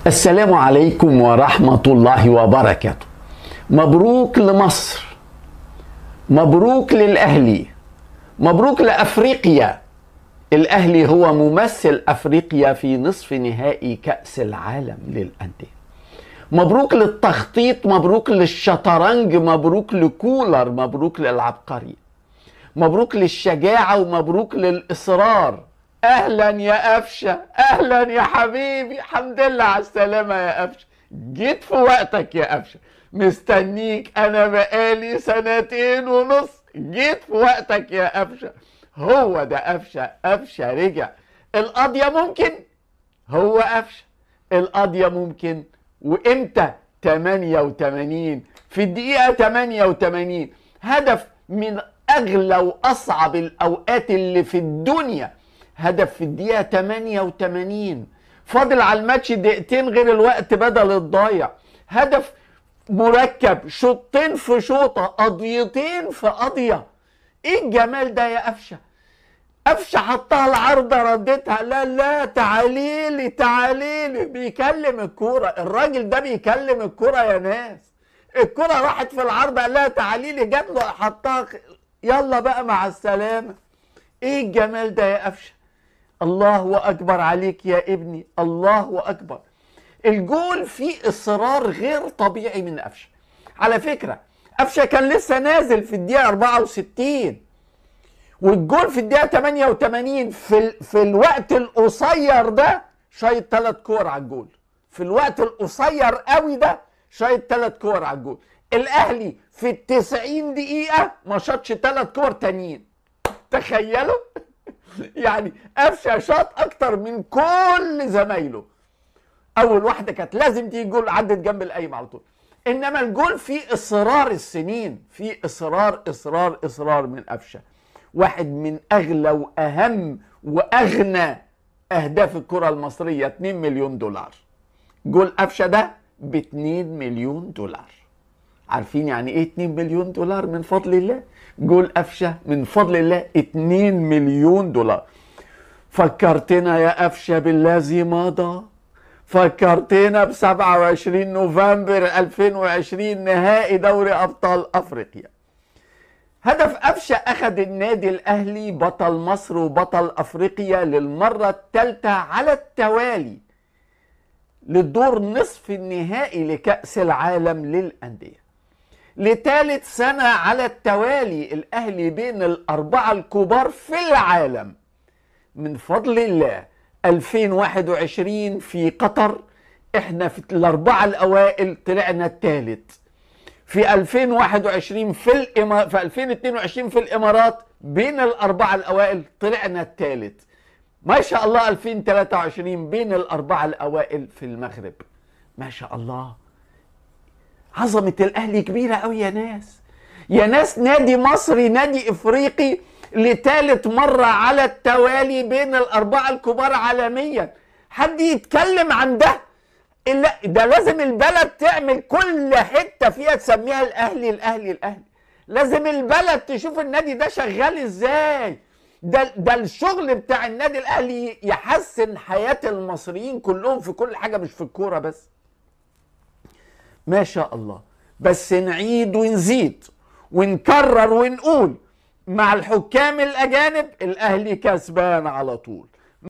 السلام عليكم ورحمة الله وبركاته. مبروك لمصر، مبروك للأهلي، مبروك لأفريقيا. الأهلي هو ممثل أفريقيا في نصف نهائي كأس العالم للأندية. مبروك للتخطيط، مبروك للشطرنج، مبروك لكولر، مبروك للعبقري، مبروك للشجاعة ومبروك للإصرار. أهلا يا قفشة، أهلا يا حبيبي، الحمد لله على السلامة يا قفشة، جيت في وقتك يا قفشة، مستنيك أنا بقالي 2.5 سنة، جيت في وقتك يا قفشة. هو ده قفشة، قفشة رجع. القضية ممكن، هو قفشة، القضية ممكن. وإمتى؟ 88، في الدقيقة 88، هدف من أغلى وأصعب الأوقات اللي في الدنيا، هدف في الدقيقة 88، فاضل على الماتش دقيقتين غير الوقت بدل الضايع، هدف مركب، شوطين في شوطة، قضيتين في قضية. ايه الجمال ده يا قفشة؟ قفشة حطها العارضة ردتها، لا لا تعاليلي تعاليلي، بيكلم الكورة، الراجل ده بيكلم الكورة يا ناس. الكورة راحت في العارضة، لا تعاليلي، جات له حطها، يلا بقى مع السلامة. ايه الجمال ده يا قفشة؟ الله اكبر عليك يا ابني، الله اكبر. الجول فيه اصرار غير طبيعي من قفشة. على فكرة قفشة كان لسه نازل في الدقيقة 64، والجول في الدقيقة 88، في الوقت القصير ده شايط 3 كور على الجول، في الوقت القصير قوي ده شايط 3 كور على الجول. الاهلي في 90 دقيقة ما شاطش 3 كور تانيين، تخيلوا. يعني قفشة شاط اكتر من كل زمايله. اول واحدة كانت لازم تيجي جول، عدت جنب القايم على طول. انما الجول فيه اصرار السنين، فيه اصرار اصرار اصرار من قفشة. واحد من اغلى واهم واغنى اهداف الكرة المصرية، 2 مليون دولار. جول قفشة ده ب 2 مليون دولار. عارفين يعني ايه 2 مليون دولار؟ من فضل الله. جول قفشة من فضل الله 2 مليون دولار. فكرتنا يا قفشة بالذي مضى، فكرتنا ب 27 نوفمبر 2020 نهائي دوري أبطال أفريقيا. هدف قفشة أخذ النادي الأهلي بطل مصر وبطل أفريقيا للمرة الثالثة على التوالي للدور نصف النهائي لكأس العالم للأندية. لثالث سنة على التوالي الأهلي بين الأربعة الكبار في العالم من فضل الله. 2021 في قطر احنا في الأربعة الأوائل طلعنا الثالث. في 2021 في 2022 في الإمارات بين الأربعة الأوائل طلعنا الثالث. ما شاء الله 2023 بين الأربعة الأوائل في المغرب. ما شاء الله، عظمة الأهلي كبيرة أوي يا ناس. يا ناس، نادي مصري، نادي إفريقي لثالث مرة على التوالي بين الأربعة الكبار عالميا. حد يتكلم عن ده؟ لا، ده لازم البلد تعمل كل حتة فيها تسميها الأهلي الأهلي الأهلي. لازم البلد تشوف النادي ده شغال إزاي. ده الشغل بتاع النادي الأهلي يحسن حياة المصريين كلهم في كل حاجة، مش في الكورة بس. ما شاء الله. بس نعيد ونزيد ونكرر ونقول مع الحكام الأجانب الأهلي كسبان على طول.